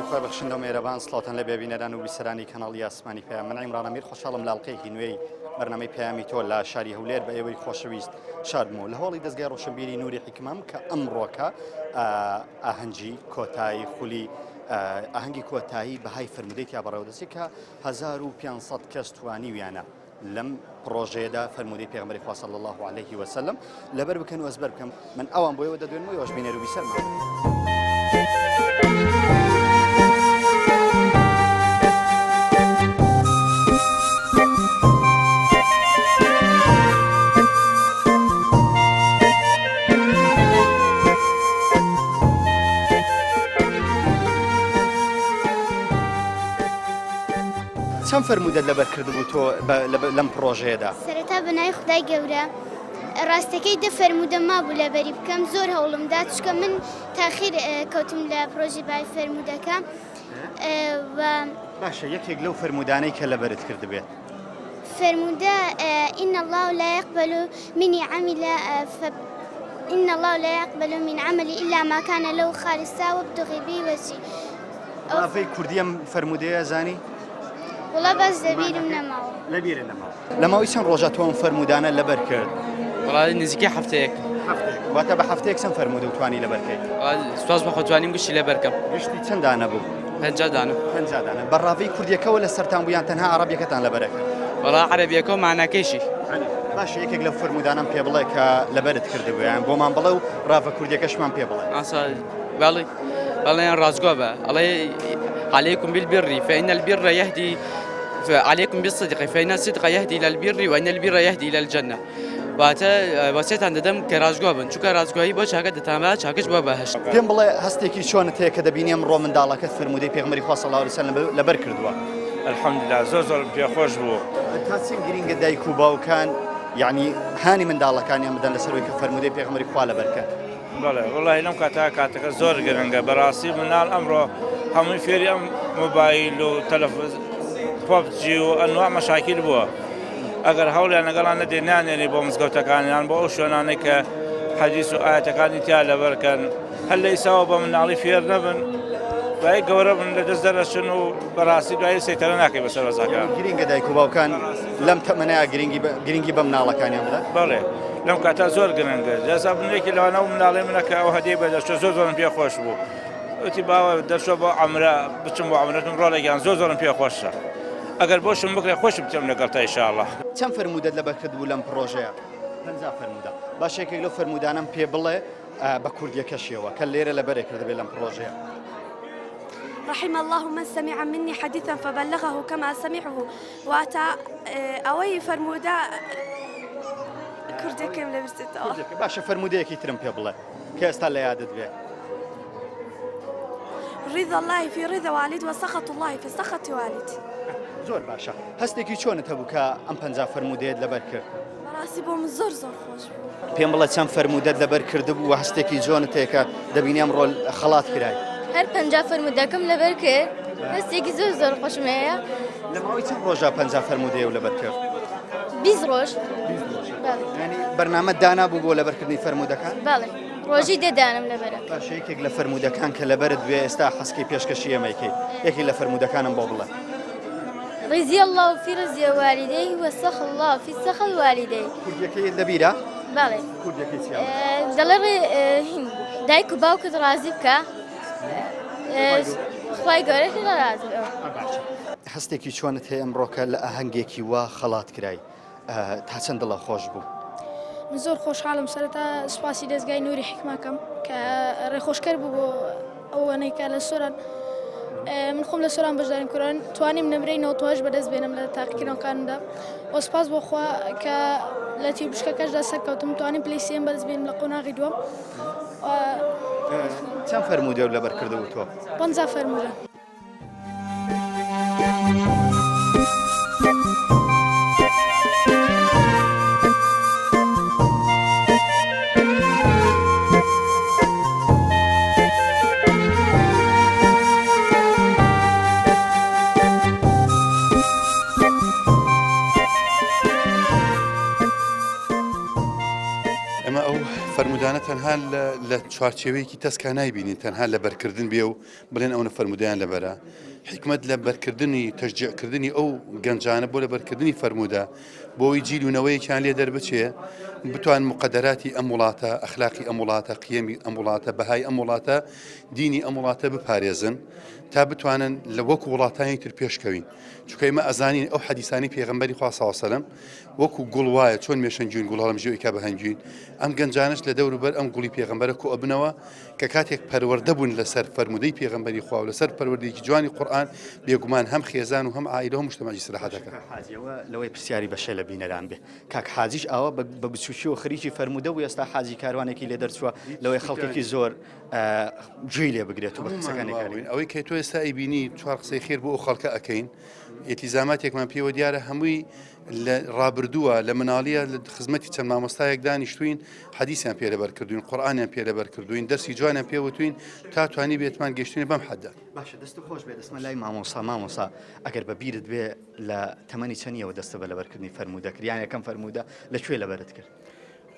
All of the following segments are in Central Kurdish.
خوای بەخشندە و مێرەبان سڵاوتان لێ بێ بینەران و بیسەرانی کەناڵی ئاسمانی پەیام من عیمران ئەمیر خۆشحاڵم لە ئەڵقەیەکی نوێی بەرنامەی پەیامی تۆ لە شاری هەولێر بە ئێوەی خۆشەویست شادمەوە لە هۆڵی دەزگای ڕۆشنبیری نوری حیکمەم کە ئەمڕۆکە ئاهەنگی کۆتایی خولی ئاهەنگی کۆتایی بەهای فەرمودەی تیا بەڕێوە دەچێت کە 1500 کەس توانیویانە لەم پڕۆژەیەدا فەرموودەی پێغەمبەری خوا صلی اللە علیه و سلم لەبەر بکەن و ئەزبەر بکەم من ئەوان بۆ ئێوە دەدوێنم و ئێوەش بینەر و بیسەرمان. چەند فەرموودەت لەبەر کردبوو تۆ لەم پڕۆژەیەدا؟ سەرەتا بە ناوی خودای گەورە ڕاستەکەی دە فەرموودەم مابوو لەبەری بکەم زۆر هەوڵم دا چونکە من تاخیر کەوتم لە پرۆژەی بای فەرموودەکە و باشە یەکێک لەو فەرموودانەی کە لەبەرت کردبێت. فەرموودە إن الله لا يقبل من عمل ف إن الله لا يقبل من عمل إلا ما كان له خالصا وابتغي به وجهي ڕاڤەی کوردی ئەم فەرموودەیە زانی؟ وەڵا بەس لەبیرم نەماوە. لەبیرت نەماوە. لە ماوەی چەند ڕۆژە تۆ ئەم فەرموودانە لەبەر کرد؟ وەڵا نزیکەی هەفتەیەک. هەفتەیەک. واتە بە هەفتەیەک چەند فەرموودە و توانی لەبەر کەی؟ وەڵا سوپاس بۆ خوا توانیم گشتی لەبەر کەم. گشتی چەند دانە بوو؟ 50 دانە. 50 دانە. بە ڕاڤەی کوردیەکەوە لەسەرتان بوو یان تەنها عەڕەبیەکەتان لەبەرە کرد؟ وەڵا عەرەبیەکە و ماناکەیشی. باشە یەکێک لەو فەرموودانەم پێ بڵێ کە لەبەرت کردبوو یان بۆمان بڵێ و ڕاڤە کوردیەکەشمان پێ بڵێ. ئاسا بەڵێ. ئەڵێن ڕاستگۆ بە ئەڵێ عليكم بالبر فإن البر يهدي عليكم بالصدق فإن الصدق يهدي إلى البر وإن البر يهدي إلى الجنة واتە وەسێتان دەدەم کە ڕاستگۆ بن چونکە ڕاستگۆیی بۆ چاکە دەتانبا چاکەش بۆ بەهشت. پێم بڵێ هەستێکی چۆنت هەیە کە دەبینی ئەمڕۆ منداڵەکەت فەرموودەی پێغەمبەری خوا صلی اللە علیه وسلم لەبەر کردووە؟ الحمدللە زۆر زۆرم پێ خۆش بوو. تا چەند گرینگە دایک و باوکان یەعنی هانی منداڵەکانیان بدەن لەسەر ئەوەی کە فەرموودەی پێغەمبەری خوا لەبەر کەن؟ بەڵێ وەڵاهی لەم کاتە کاتەکە زۆر گرنگە بەڕاستی مناڵ ئەمڕۆ هەمووی فێری ئەم مۆبایل و تەلەفز پۆپجی و ئەنوا مەشاکیل بووە ئەگەر هەوڵیان لەگەڵان نەدێ نانێنی بۆ مزگەوتەکانیان بۆ ئەو شوێنانەی کە حەدیث و ئاەتەکانی تیا لەبەرکەن هەر لە ئیساوە بە مناڵی فێر نەبن دوای گەورە بن لە دەست دەرەچن و بەڕاستی دوای سەیتەرە ناکەی بەسەر وەزعەکە. گرینگە دایک و باوکان لەم تەمەنەیا گرینگی بە گرینگی بە مناڵەکانیان بدەن؟ بەڵێ لەم کاتە زۆر گرنگە جەزا من یەکی لەوانە و مناڵی منە کە ئەو هەدیەی بە دەرچوو زۆر زۆرم پێ خۆش بوو وتی باوە دەرچوە بۆ عەمرە بچم بۆ عەمرەتم ڕۆڵێکیان زۆر زۆرم پێ خۆشە ئەگەر بۆشم بکرێ خۆشم بچم لەگەڵ تا ئیشاڵڵا. چەند فەرموودەت لەبەر کردبوو لەم پڕۆژەیە؟ 50 فەرموودە. باشە یەکێک لەو فەرموودانەم پێ بڵێ بە کوردیەکەشیەوە کە لێرە لەبەرێ کردبێ لەم پڕۆژەیە. رحم اللە من سمع منی حدیثا فبلغه کما سمعه واتە ئەوەی فەرموودە کوردەکەم لە بستێتەوە. باشە فەرموودەیەکی ترم پێ بڵێ کە ئێستا لە یادت بێ. رضا اللە فی رضا والد و سخط اللە فی سخط والد. زۆر باشە هەستێکی چۆنت هەبوو کە ئەم 50 فەرموودەیەت لەبەر کرد؟ بەڕاستی بۆ من زۆر زۆر خۆش بوو. پێم بڵێ چەند فەرموودەت لەبەر کردبوو و هەستێکی جۆنت هەیە کە دەبینی ئەمڕۆ خەڵات کرای؟ هەر 50 فەرموودەکەم لەبەر کرد هەستێکی زۆر زۆر خۆشم هەیە. لە ماوەی چەند ڕۆژە 50 فەرموودەیە و لەبەر کرد؟ 20 ڕۆژ. یانی بەرنامەت دانابوو بۆ لەبەرکردنی فەرموودەکان؟ بەڵێ ڕۆژی دە دانم لەبەرە. باشە یەکێک لە فەرموودەکان کە لەبەرت بێ ئێستا حەزکەی پێشکەشی ئێمەی کەی یەکێک لە فەرموودەکانم بۆ بڵێ. رضی اللە فی رضی والدیه و سخط اللە فی سخط والدیه. کوردیەکەیت لەبیرە؟ بەڵێ. کوردیەکەی چیە؟ دەڵێ دایک و باوکت ڕازی بکە خوای گەورەش ڕازی بێ. هەستێکی چۆنت هەیە ئەمڕۆکە لە ئاهەنگێکی وا خەڵات کرای؟ تا چەند دڵە خۆش بوو؟ من زۆر خۆشحاڵم سەرەتا سوپاسی دەزگای نوری حیکمە کەم کە ڕێخۆشکەر بوو بۆ ئەوەنەی کە لە سۆران من خۆم لە سۆران بەشداریم کران توانیم نمرەی 98 بەدەست بێنم لە تاقیکردنەوەکانمدا و سوپاس بۆ خوا کە لە تیرپشکەکەشدا سەرکەوتم توانیم پلەی سێم بەرز بێنم لە قۆناغی دووەم چەند فەرموودە و لەبەر کردبوو تۆ؟ 50 فەرموودە. ئێمە ئەو فەرموودانە تەنها. تەنها لە چوارچێوەیەکی تەسکا نایبینین تەنها لەبەرکردن بێ و بڵێن ئەونە فەرموودەیان لەبەرە. حیکمەت لە بەرکردنی تەشجیعکردنی ئەو گەنجانە بۆ لەبەرکردنی فەرموودە بۆ ئەوەی جیل و نەوەیەکیان لێ دەربچێ بتوان مقەدەراتی ئەم وڵاتە ئەخلاقی ئەم وڵاتە قیەمی ئەم وڵاتە بەهای ئەم وڵاتە دینی ئەم وڵاتە بپارێزن تا بتوانن لە وەکو وڵاتانی تر پێشکەوین چونکە ئێمە ئەزانین ئەو حەدیسانی پێغەمبەری خوا صلی الله علیه و سلم وەکو گوڵ وایە چۆن مێشەنگوین گوڵ هەڵمژی ئەیکا بە هەنگوین ئەم گەنجانەش لە دەور و بەر ئەم گوڵی پێغەمبەرە کۆ ئەبنەوە کە کاتێک پەروەردە بوون لەسەر فەرموودەی پێغەمبەری خوا و لەسەر پەروەردەیەکی جوانی قورئان بێگومان هەم خێزان و هەم عائیلە و مجتەمەعی ئیسراحەت دەکەن. کاک حاجی ئەوە لەوەی پرسیاری بەشێ لە بینەران بێ کاک حاجیش ئاوا بە بچووکیەوە خەریکی فەرموودە بوو ئێستا حاجی کاروانێکی لێ دەرچووە لەوەی خەڵکێکی زۆر گوێی لێ بگرێت و بە قسەکانی کاری ئەوەی کە تۆ ئێستا ئەیبینی چوار قسەی خێر بۆ ئەو خەڵکە ئەکەین ئیلتیزاماتێکمان پێوە دیارە هەمووی لە ڕابردووە لە مناڵیە لە خزمەتی چەند مامۆستایەک دانیشتوین حەدیسیان پێ لەبەر کردوین قورئانیان پێ لەبەر کردوین دەرسی جوانیان پێ وتوین تا توانی بێتمان گەشتوین بەم حەدە. باشە دەستت خۆش بێ دەستمە لای مامۆستا مامۆستا ئەگەر بە بیرت بێ لە تەمەنی چەنیەوە دەستە بە لەبەرکردنی فەرموودە کرد یان یەکەم فەرموودە لە کوێ لەبەرت کرد؟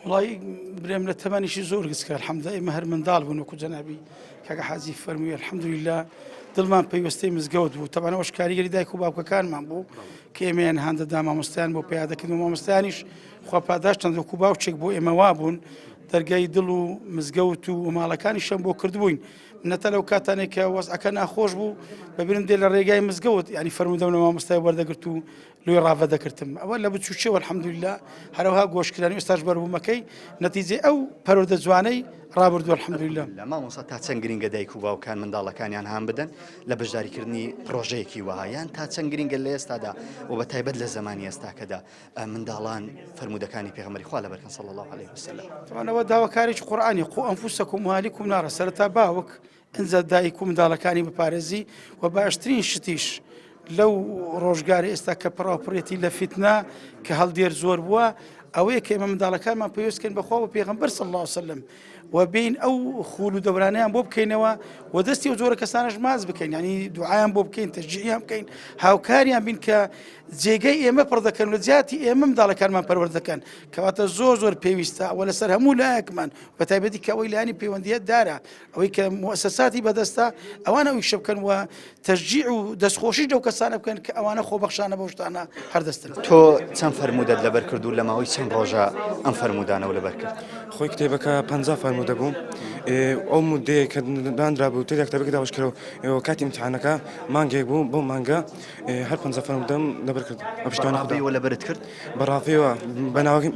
وڵی برێم لە تەمەنیشی زۆر گچکە الحمدلله ئێمە هەر منداڵ بوون وەکو جەنابی کاکە حاجی فەرمووی الحمدلله دڵمان پەیوەستەی مزگەوت بوو تەبانەوەش کاریگەری دایک و باوکەکانمان بوو کە ئێمەیان هاندەدا مامۆستایان بۆ پیا دەکردن و مامۆستایانیش خوا پاداشتان وەکو باوکێک بۆ ئێمە وابوون دەرگای دڵ و مزگەوت و ماڵەکانیشم بۆ کردبووین نەتا لەو کاتانێک کە وەزعەکە ناخۆش بوو بەبیرم دێ لە ڕێگای مزگەوت ینی فەرمودەم لە مامۆستای وەردەگرت و لۆی ڕاڤە دەکردم ئەوە لە بچووکیەوە الحمدللە هەرەوها گۆشکرانی ئێستاش بەربوومەکەی نەتیجەی ئەو پەروەردە جوانەی ڕابردووە الحمدللە. لە مامۆستا تا چەند گرینگە دایک و باوکان منداڵەکانیان هان بدەن لە بەشداریکردنی پڕۆژەیەکی وەها یان تا چەند گرینگە لە ئێستادا و بە تایبەت لە زەمانی ئێستاکەدا منداڵان فەرموودەکانی پێغەمبەری خوا لەبەرکەن صلی اللە علیه وسلم. تەبعەن ئەوە داواکارێکی قورئانی قو انفسکم و اهلیکم نارا سەرەتا باوک ئینجا دایک و منداڵەکانی بپارێزی و باشترین شتیش لەو ڕۆژگاری ئێستا کە پڕاوپڕێتی لە فیتنە کە هەڵدێر زۆر بووە ئەوەیە کە ئێمە منداڵەکانمان پێویست کەین بەخوا و پێغەمبەر صلی الله علیه وسلم و بین ئەو خول و دەورانیان بۆ بکەینەوە و دەستی و جۆرە کەسانش ماز بکەین ینی دوعایان بۆ بکەین تەشجیعیان بکەین هاوکاریان بین کە جێگەی ئێمە پڕ دەکەن لە جیاتی ئێمە منداڵەکانمان پەروەردە دەکەن کەواتە زۆر زۆر پێویستە وە لەسەر هەموو لایەکمان بە تایبەتی کە ئەوەی لایەنی پەیوەندیە دارە ئەوەی کە موسەساتی بەدەستە ئەوانە ئەو ئیشە بکەن و تەشجیع و دەستخۆشیش لەو کەسانە بکەن کە ئەوانە خۆبەخشانە بەو شتانە هەردەستن. تۆ چەند فەرموودەت لەبەر کرد و لە ماوەی چەند ڕۆژە ئەم فەرموودانەو لەبەر کرد؟ خۆی کتێبەکە 50 فەرموودە بوو ئەو مودەیە کە دانرابوو تێدا کتێبەکە دابەش کرا و کاتی ئیمتیحانەکە مانگێک بوو بەو مانگە هەر 50 فەرموودەم لەبەر کرد بە پشتیوانی خودا. بە ڕاڤەیەوە لەبەرت کرد؟ بە ڕاڤەیەوە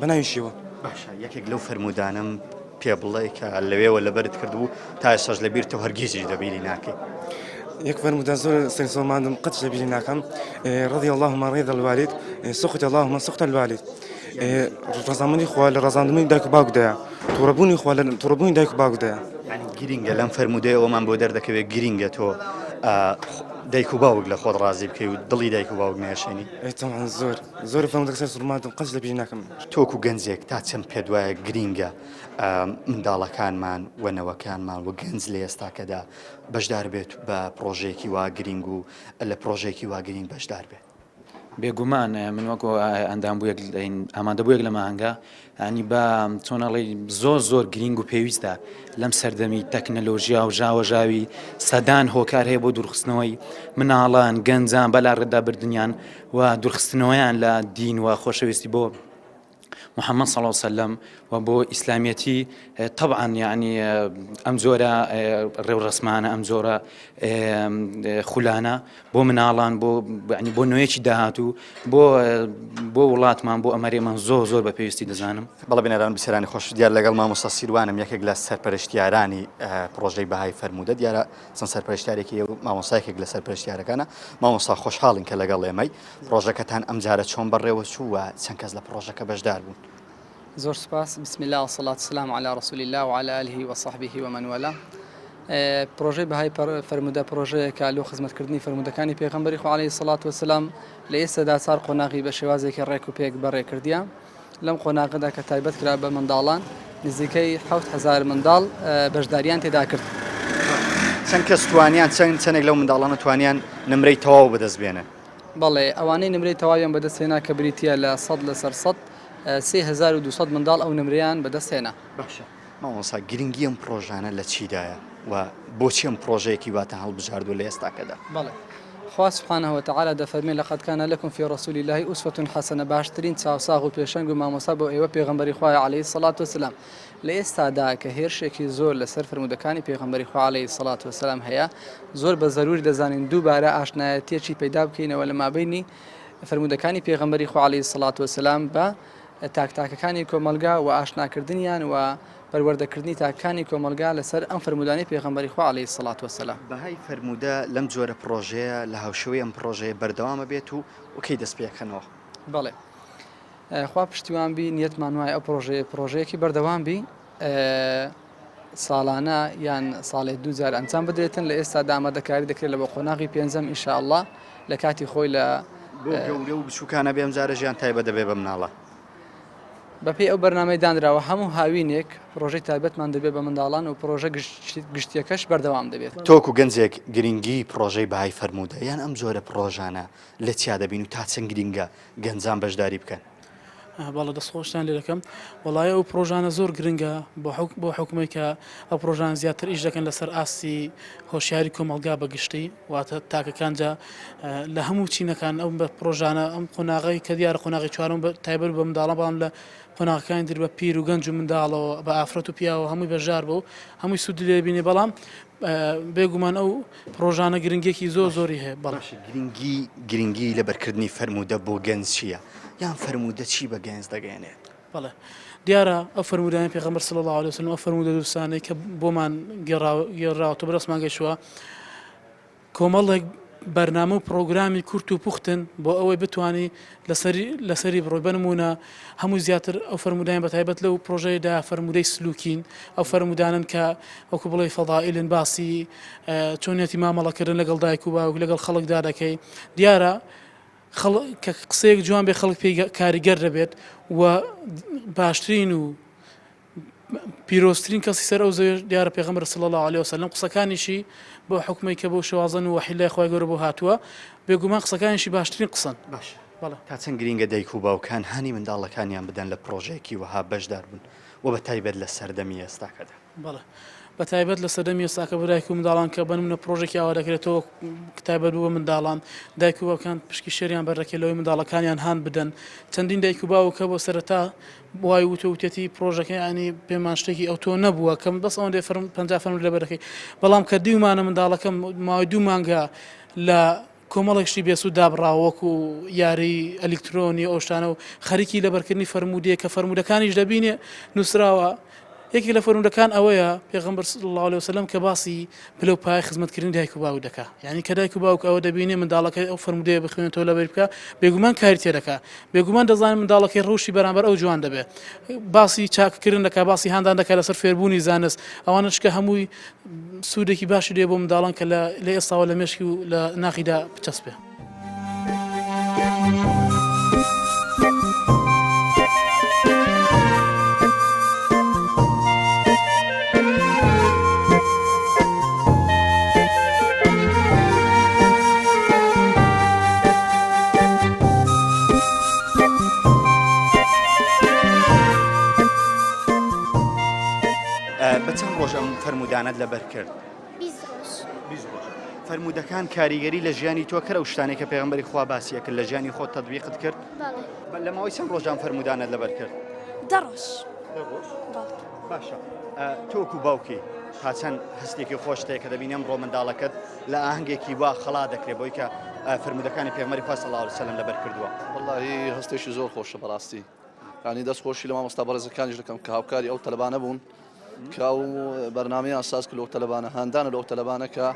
بە ناویشیەوە. باشە یەکێک لەو فەرموودانەم پێ بڵێ کە لەوێوە لەبەرت کردبوو تا ئێستاش لە بیرتە و هەرگیزیش لەبیری ناکەی. یەک فەرموودە زۆر سەرسوڕماندم قەت لەبیری ناکەم رضی الله من رضا الوالد سخط الله من سخط الوالد ڕەزامەندی خوا لە ڕەزاندنی دایک و باوکدایە توڕەبوونی خوا لە توڕەبوونی دایک و باوکدایە یعنی گرینگە لەم فەرموودەیە ئەومان بۆ دەردەکەوێت گرینگە تۆ دایک و باوک لە خۆت ڕازی بکەی و دڵی دایک و باوک نەیەشێنی طبعا زۆر زۆر فەرموودەکە سەرسوڕماندم قەت لەبیری ناکەم تۆ وەکو گەنجێک تا چەند پێت وایە گرینگە منداڵەکانمان و نەوەکانمان و گەنج لە ئێستاکەدا بەشدار بێت بە پڕۆژەیەکی وا گرینگ و لە پڕۆژەیەکی وا گرینگ بەشدار بێت؟ بێگومان من وەکو ئەندامبوویەک ئامادەبوویەک لە ماهەنگە ینی بە چۆنەڵی زۆر زۆر گرینگ و پێویستە لەم سەردەمی تەکنەلۆژیا و ژاوەژاوی سەدان هۆکار هەیە بۆ دوورخستنەوەی مناڵان گەنجان بەلا ڕێدا بردنیان و دوورخستنەوەیان لە دین و خۆشەویستی بۆ محمد صلی اللە وسلم و بۆ ئیسلامیەتی طبعا یعنی ئەم جۆرە ڕێوڕەسمانە ئەم جۆرە خولانە بۆ مناڵان بۆ ینی بۆ نوێکی داهاتوو بۆ بۆ وڵاتمان بۆ ئەمەرێمان زۆر زۆر بە پێویستی دەزانم. بەڵێ بینەران بیسەرانی خۆش دیار لەگەڵ مامۆستا سیروانم یەکێک لە سەرپەرشتیارانی پڕۆژەی بەهای فەرموودە دیارە چەند سەرپەرشتیارێکی و مامۆستایەکێک لە سەرپەرشتیارەکانە مامۆستا خۆشحاڵین کە لەگەڵ ئێمەی پڕۆژەکەتان ئەمجارە چۆن بەڕێوە چوو و چەند کەس لە پڕۆژەکە بەشدار بوون؟ زۆر سوپاس بسم اللە والصلاة والسلام علی رسول اللە وعلی آله وصحبه ومن والاه پرۆژەی بەهای فەرموودە پرۆژەیەکە لۆ خزمەتکردنی فەرموودەکانی پێغەمبەری خوا علیه الصلاة والسلام لە ئێستادا چار قۆناغی بە شێوازێکی ڕێک و پێک بەڕێ کردیە لەم قۆناغەدا کە تایبەت کرا بە منداڵان نزیکەی 7000 منداڵ بەشداریان تێدا کرد. چەند کەس توانیان چەند چەندێک لەو منداڵانە توانیان نمرەی تەواو بەدەست بێنن؟ بەڵێ ئەوانەی نمرەی تەواویان بەدەست هێنا کە بریتییە لە 100 لەسەر 100 3200 منداڵ ئەو نمرەیان بەدەست هێنا. باشە. مامۆستا گرنگی ئەم پڕۆژانە لە چیدایە و بۆچی ئەم پڕۆژەیەکی واتان هەڵبژاردووە لە ئێستاکەدا؟ بەڵێ خوا سبحانە وتعالی دەفەرمێ لقد کان لکم فی رسول اللە اسوە حسنە باشترین چاوساغ و پێشەنگ و مامۆستا بۆ ئێوە پێغەمبەری خوایە علیە الصلوە والسلام لە ئێستادا کە هێرشێکی زۆر لەسەر فەرموودەکانی پێغەمبەری خوا علیە الصلوە والسلام هەیە زۆر بە زەروری دەزانین دووبارە ئاشنایەتیەکی پەیدا بکەینەوە لە مابەینی فەرموودەکانی پێغەمبەری خوا علیە الصلوە والسلام بە تاک تاکەکانی کۆمەڵگا و ئاشناکردنیان و پەروەردەکردنی تاکەکانی کۆمەڵگا لەسەر ئەم فەرموودانەی پێغەمبەری خوا علیە الصلوە والسلام. بەهای فەرموودە لەم جۆرە پڕۆژەیە لە هاوشێوەی ئەم پڕۆژەیە بەردەوام ئەبێت و و کەی دەست پێکەنەوە؟ بەڵێ خوا پشتیوان بی نیەتمان وایە ئەو پڕۆژەیە پڕۆژەیەکی بەردەوام بی ساڵانە یان ساڵێ دوو جار ئەنجام بدرێتن لە ئێستادا ئامادەکاری دەکرێت لە بۆ قۆناغی پێنجەم ان شاء اللە لە کاتی خۆی لە بۆ گەورە و بچووکانە بێ ئەمجارە ژیان تایبەت دەبێ بە مناڵان. بەپێی ئەو بەرنامەی دانراوە هەموو هاوینێک پڕۆژەی تایبەتمان دەبێت بە منداڵان و پڕۆژە گشتیەکەش بەردەوام دەبێت. تۆ وەکو گەنجێک گرنگی پڕۆژەی بەهای فەرموودە یان ئەم جۆرە پڕۆژانە لە چیا دەبین و تا چەند گرنگە گەنجان بەشداری بکەن؟ بەڵێ دەست خۆشتان لێ دەکەم وەڵای ئەو پرۆژانە زۆر گرنگە بۆ حوک بۆ حکومەی کە ئەو پرۆژان زیاتر ئیش دەکەن لەسەر ئاستی هۆشیاری کۆمەڵگا بە گشتی واتە تاکەکان جا لە هەموو چینەکان ئەو بە پرۆژانە ئەم قۆناغی کە دیارە قۆناغی چوارەم بە تایبەت بە منداڵان بەڵام لە قۆناغەکانی تر بە پیر و گەنج و منداڵەوە بە ئافرەت و پیاوە هەمووی بەشدار بوو هەمووی سوودی لێ بینێ بەڵام بێگومان ئەو پرۆژانە گرنگێکی زۆر زۆری هەیە بەڵێ. باشە گرنگی گرنگی لەبەرکردنی فەرموودە بۆ گەنج چییە؟ یان فەرموودە چی بە گەنج دەگەیەنێت؟ بەڵێ دیارە ئەو فەرموودانەی پێغەمبەر صلی اللە علیە وسلم ئەو فەرموودە دروستانەی کە بۆمان گێڕاوەتەوە بەدەستمان گەیشتووە کۆمەڵێک بەرنامە و پڕۆگرامی کورت و پوختن بۆ ئەوەی بتانی لەسەری لەسەری بڕۆی بە نموونە هەموو زیاتر ئەو فەرموودانە بە تایبەت لەو پرۆژەیەدا فەرموودەی سلوکین ئەو فەرموودانەن کە وەکو بڵێی فەضائیلن باسی چۆنیەتی مامەڵەکردن لەگەڵ دایک و باوک لەگەڵ خەڵکدا دەکەی دیارە خەڵک کە قسەیەک جوان بێ خەڵک پێی کاریگەر دەبێت و باشترین و پیرۆزترین کەسی سەر ئەو زەویش دیارە پێغەمبەر صلی اللە علیە وسلم قسەکانیشی بەو حوکمەی کە بەو شێوازەن و وەحی لای خوای گەورە بۆ هاتووە بێگومان قسەکانیشی باشترین قسەن. باشە بەڵێ. تا چەند گرینگە دایک و باوکان هانی منداڵەکانیان بدەن لە پڕۆژەیەکی وەها بەشدار بن و بە تایبەت لە سەردەمی ئێستاکەدا؟ بەڵێ بە تایبەت لە سەردەمی ئێستاکە بۆ دایک و منداڵان کە بەنمونە پڕۆژێکی ئاوا دەکرێتەوە تایبەت بوو بە منداڵان دایک و باوکان پشکی شێریان بەردەکەێت لەوەی منداڵەکانیان هان بدەن چەندین دایک و باوک هەبوو سەرەتا وای وتوە وتێتی پرۆژەکە یانی پێمان شتێکی ئەوتۆ نەبووە کە بەس ئەوەندەی فەرم 50 فەرم لەبەر دەکەی بەڵام کە دیومانە منداڵەکەم ماوەی دوو مانگە لە کۆمەڵێک شتی بێسوود دابڕاوە وەکو یاری ئەلیکترۆنی ئەو شتانە و خەریکی لەبەرکردنی فەرموودەیە کە فەرموودەکانیش دەبینێ نووسراوە یەکێک لە فەرموودەکان ئەوەیە پێغەمبەر صلی اللە علیه وسلم کە باسی پلە و پایەی خزمەتکردنی دایک و باوک دەکا یعنی کە دایک و باوک ئەوە دەبینێ منداڵەکەی ئەو فەرموودەیە بخوێنێتەوە لەبەری بکا بێگومان کاری تێ دەکا بێگومان دەزانێت منداڵەکەی ڕەوشی بەرامبەر ئەو جوان دەبێ باسی چاککردن دەکا باسی هاندان دەکا لەسەر فێربوونی زانست ئەوانەش کە هەمووی سوودێکی باشی دێ بۆ منداڵان کە لە ئێستاوە لە مێشکی و لە ناخیدا بچەسپێ. بە چەند ڕۆژ ئەم فەرموودانەت لەبەر کرد؟ 20 ڕۆژ. 20 ڕۆژ. فەرموودەکان کاریگەری لە ژیانی تۆ کرد ئەو شتانەی کە پێغەمبەری خوا باسی ئەکرد لە ژیانی خۆت تەتبیقت کرد؟ بەڵێ. لە ماوەی چەند ڕۆژ ئەم فەرموودانەت لەبەر کرد؟ دە ڕۆژ. دە ڕۆژ؟ بەڵێ. باشە تۆ وەکو باوکی تا چەند هەستێکی خۆشت هەیە کە دەبینی ئەمڕۆ منداڵەکەت لە ئاهەنگێکی وا خەڵا دەکرێت بۆی کە فەرموودەکانی پێغەمبەری خوا صلی اللە علیه وسلم لەبەر کردووە؟ وەڵاهی هەستێکی زۆر خۆشە بەڕاستی یانی دەست خۆشی لە مامۆستا بەڕێزەکانیش دەکەم کە هاوکاری ئەو تەلەبانە بوون کە ئەو بەرنامەیان ساز کرد لەو تەلەبانە هاندانە لەو تەلەبانە کە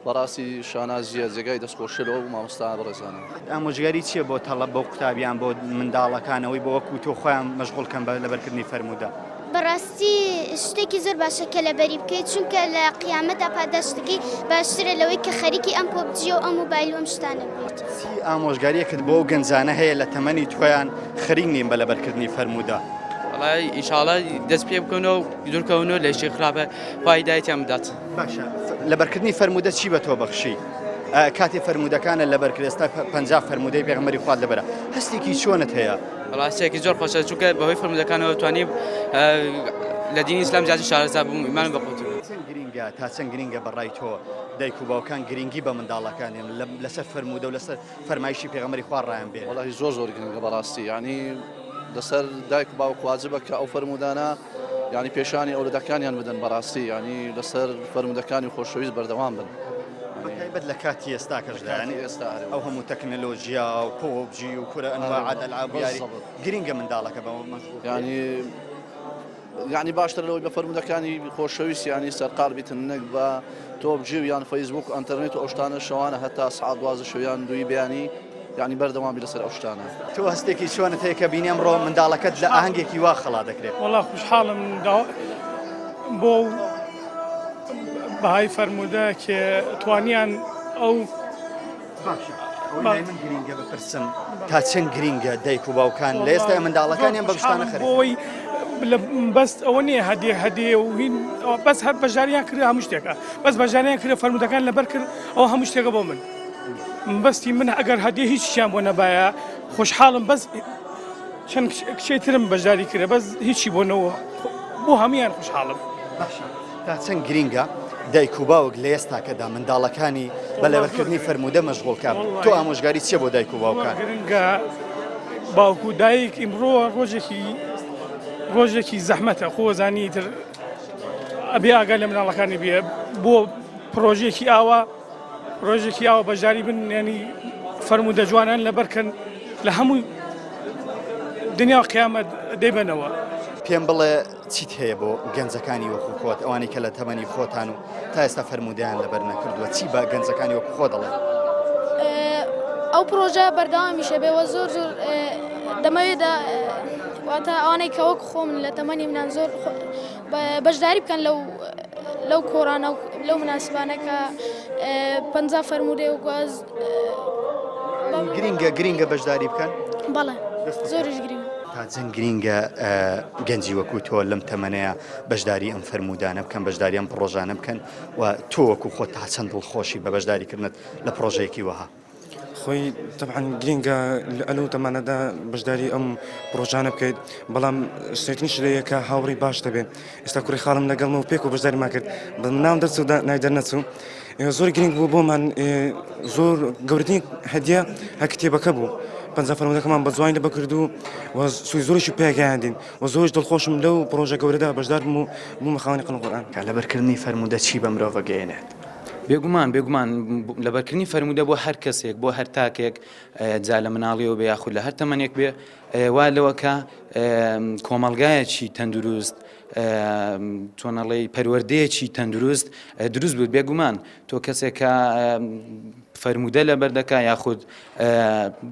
بەڕاستی شانازیە جێگای دەستخۆشیە لەو مامۆستا بەڕێزانە. ئامۆژگاری چیە بۆ تەڵەب بۆ قوتابیان بۆ منداڵەکان ئەوەی بۆ وەکو تۆ خۆیان مەشغوڵ کەن بە لەبەرکردنی فەرموودە؟ بەڕاستی شتێکی زۆر باشە کە لەبەری بکەیت چونکە لە قیامەتا پاداشتەکەی باشترە لەوەی کە خەریکی ئەم پۆبجیە و ئەم مۆبایل و ئەم شتانە بیت. چی ئامۆژگاریەکت بۆ ئەو گەنجانە هەیە لە تەمەنی تۆیان خەریک نین بە لەبەرکردنی فەرموودە؟ وەڵای ئینشاڵا دەست پێ بکەن و دوورکەون و لە شتی خراپە خوا هیدایەتیان بدات. باشە لەبەرکردنی فەرموودە چی بە تۆ بەخشی؟ کاتێ فەرموودەکانت لەبەر کرد ئێستا 50 فەرموودەی پێغەمبەری خوات لەبەرە هەستێکی چۆنت هەیە؟ وەڵا هەستێکی زۆر خۆشە چونکە بەهۆی فەرموودەکانەوە توانیم. لە دینی ئیسلام زیاتر شارەزا بووم و ئیمانم بەقوەتر بوو. چەند گرینگە تا چەند گرینگە بە ڕای تۆ دایک و باوکان گرینگی بە منداڵەکانیان لەسەر فەرموودە و لەسەر فەرمایشی پێغەمبەری خوا ڕایان بێنن؟ وەڵاهی زۆر زۆر گرنگە بەڕاستی یانی لەسەر دایک و باوک واجبە کە ئەو فەرموودانە یانی پێشانی ئەولادەکانیان بدەن بەڕاستی یانی لەسەر فەرموودەکانی خۆشەویست بەردەوام بن. بەتایبەت لە کاتی ئێستاکەشدا یانی ئەو هەموو تەکنەلۆژیا و پۆبجی و کورە ئەنواعات ئەلعاب و یاری گرینگە منداڵەکە بەوە مەشغوڵ بێت. یانی یانی باشترە لەوەی بە فەرموودەکانی خۆشەویست یانی سەرقاڵ بیتن نەک بە تۆپجی و یان فەیسبوک و ئەنتەرنێت و ئەو شتانە شەوانە هەتا سەعات 12 شەو یان دووی بەیانی یانی بەردەوام بی لەسەر ئەو شتانە. تۆ هەستێکی چۆنت هەیە کە بینی ئەمڕۆ منداڵەکەت لە ئاهەنگێکی وا خەڵا دەکرێت؟ وەڵا خوشحاڵم بۆ بەهای فەرموودە کێ توانیان ئەو باشە ئەوەی لای من گرینگە بپرسم تا چەند گرینگە دایک و باوکان لە ئێستا منداڵەکانیان بەم شتانە خەریک بۆی بەس ئەوە نییە هەدێ هەدێ و هین بەس هەر بەشداریان کرد هەموو شتێکە بەس بەشداریان کرد فەرموودەکان لەبەر کرد ئەو هەموو شتێکە بۆ من بەستی من ئەگەر هەدێ هیچیان بۆ نەبایە خۆشحاڵم بەس چەند کچێ ترم بەشداری کرد بەس هیچی بۆ نەوە بۆ هەمویان خۆشحاڵم باشە تا چەند گرینگە دایک و باوک لە ئێستاکەدا منداڵەکانی بە لەبەرکردنی فەرموودە مەشغوڵ کە تۆ ئامۆژگاری چیە بۆ دایک و باوکان؟ گرنگە باوک و دایک ئیمڕۆ ڕۆژێکی ڕۆژێکی زەحمەتە خۆزانی تر ئەبێ ئاگا لە مناڵەکانی بێ بۆ پرۆژێکی ئاوا ڕۆژێکی ئاوا بەشداری بن ینی فەرموودە جوانان لەبەرکەن لە هەموو دنیا و قیامەت دەیبەنەوە. پێم بڵێ چیت هەیە بۆ گەنجەکانی وەکو خۆت ئەوانەی کە لە تەمەنی خۆتان و تا ئێستا فەرموودەیان لەبەر نەکردووە چی بە گەنجەکانی وەکو خۆ دەڵێ؟ ئەو پرۆژە بەردەوامیشە بێ وە زۆر زۆر دەمەوێت واتە ئەوانەی کە وەک خۆم لە تەمەنی منان زۆر بەشداری بکەن لەو لەو کۆڕانە و لەو مناسبانە کە 50 فەرموودەی و گواز گرینگە گرینگە بەشداری بکەن بەڵێ زۆریش گرینگە. تا چەند گرینگە گەنجی وەکو تۆ لەم تەمەنەیە بەشداری ئەم فەرموودانە بکەن بەشداری ئەم پڕۆژانە بکەن و تۆ وەکو خۆت تا چەند دڵخۆشی بە بەشداریکردنت لە پڕۆژەیەکی وەها؟ خۆی تەبعەن گرینگە لە ئەلو تەمانەدا بەشداری ئەم پرۆژانە بکەیت بەڵام سێتنی شلەیە کە هاوڕی باش دەبێت ئێستا کوڕی خاڵم لەگەڵم و پێک و بەشداریمان کرد بە ناوم دەرچوو ناوی دەرنەچوو زۆر گرنگ بوو بۆمان زۆر گەورەترین هەدیە هە کتێبەکە بوو پەنجا فەرمودەکەمان بە جوانی لەبەر کرد و سوی زۆریشی پێگەیاندین و زۆریش دڵخۆشم لەو پرۆژە گەورەدا بەشدار بووم و بوومە خاوەنی قەڵەم قورئان. لەبەرکردنی فەرموودە چی بە مرۆڤ ئەگەیەنێت؟ بێگومان بێگومان لەبەرکردنی فەرموودە بۆ هەر کەسێک بۆ هەر تاکێک جا لە مناڵیەوە بێ یاخود لە هەر تەمەنێک بێ وا لەوە کە کۆمەڵگایەکی تەندروست چۆنەڵی پەروەردەیەکی تەندروست دروست بوو بێگومان تۆ کەسێک کە فەرموودە لەبەر دەکا یاخود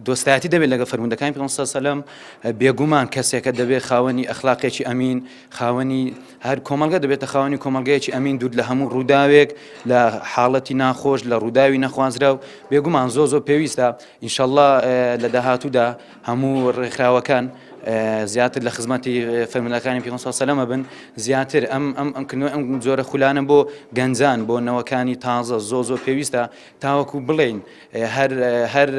دۆستایەتی دەبێت لەگە فەرموودەکانی پێغەمبەر صلی الله علیه و سلم بێگومان کەسێکە دەبێت خاوەنی ئەخلاقێکی ئەمین خاوەنی هەر کۆمەڵگە دەبێتە خاوەنی کۆمەڵگەیەکی ئەمین دوور لە هەموو ڕووداوێک لە حاڵەتی ناخۆش لە ڕووداوی نەخوازراو بێگومان زۆ زۆر پێویستە ئینشەڵڵا لە داهاتوودا هەموو ڕێکخراوەکان زیاتر لە خزمەتی فەرموودەکانی پێغەمبەر صلی الله علیه و سلم بن زیاتر ئەم ئەم ئەم کردنەوەی ئەم جۆرە خولانە بۆ گەنجان بۆ نەوەکانی تازە زۆ زۆر پێویستە تاوەکو بڵێین هەر هەر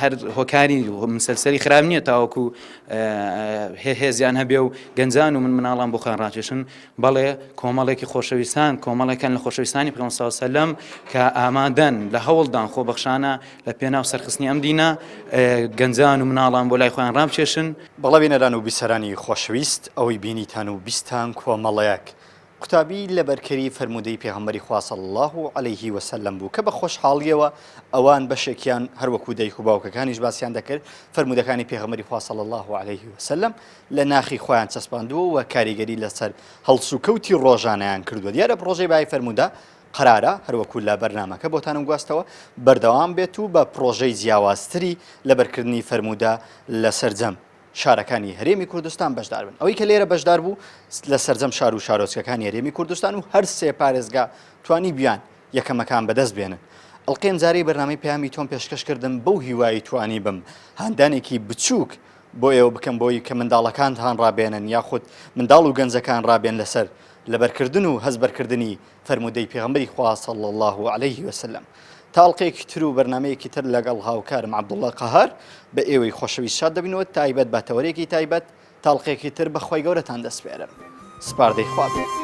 هەر هۆکاری مسەلسەلی خراپ نییە تاوەکو هێزیان هەبێ و گەنجان و من مناڵان بۆ خۆیان ڕاکێشن بەڵێ کۆمەڵێکی خۆشەویستان کۆمەڵێکان لە خۆشەویستانی پێغەمبەر صلی الله علیه و سلم کە ئامادەن لە هەوڵدان خۆبەخشانە لە پێناو سەرخستنی ئەم دینە گەنجان و مناڵان بۆ لای خۆیان ڕابکێشن. بەڵێ بینەران و بیسەرانی خۆشەویست ئەوەی بینیتان و بیستان کۆمەڵێک قوتابی لەبەرکەری فەرموودەی پێغەمبەری خوا صلی اللە علیه و سلم بوو کە بە خۆشحاڵیەوە ئەوان بەشێکیان هەروەکو دایک و باوکەکانیش باسیان دەکرد فەرموودەکانی پێغەمبەری خوا صلی اللە علیه و سلم لە ناخی خۆیان چەسپاندووە و کاریگەری لەسەر هەڵسوکەوتی ڕۆژانەیان کردووە دیارە پڕۆژەی بای فەرموودە قەرارە هەروەکو لە بەرنامەکە بۆتانم گواستەوە بەردەوام بێت و بە پڕۆژەی جیاوازتری لەبەرکردنی فەرموودە لە سەرجەم شارەکانی هەرێمی کوردستان بەشدار بن ئەوەی کە لێرە بەشدار بوو لە سەرجەم شار و شارۆچکەکانی هەرێمی کوردستان و هەر سێ پارێزگا توانی بیان یەکەمەکان بەدەست بێنن. ئەڵقەی ئەمجارەی بەرنامەی پەیامی تۆم پێشکەش کردم بەو هیوایی توانی بم هاندانێکی بچووک بۆ ئێوە بکەم بۆی کە منداڵەکانتان ڕابێنن یاخود منداڵ و گەنجەکان ڕابێن لەسەر لەبەرکردن و هەستبەرکردنی فەرموودەی پێغەمبەری خوا صلی اللە علیه وسلم تا ئەڵقەیەکی تر و بەرنامەیەکی تر لەگەڵ هاوکارم عەبدوڵڵا قەهار بە ئێوەی خۆشەویست شاد دەبینەوە تایبەت بە تەوەرێکی تایبەت تا ئەڵقەیەکی تر بە خوای گەورەتان دەسپێرم. سپاردەی خوا بێت.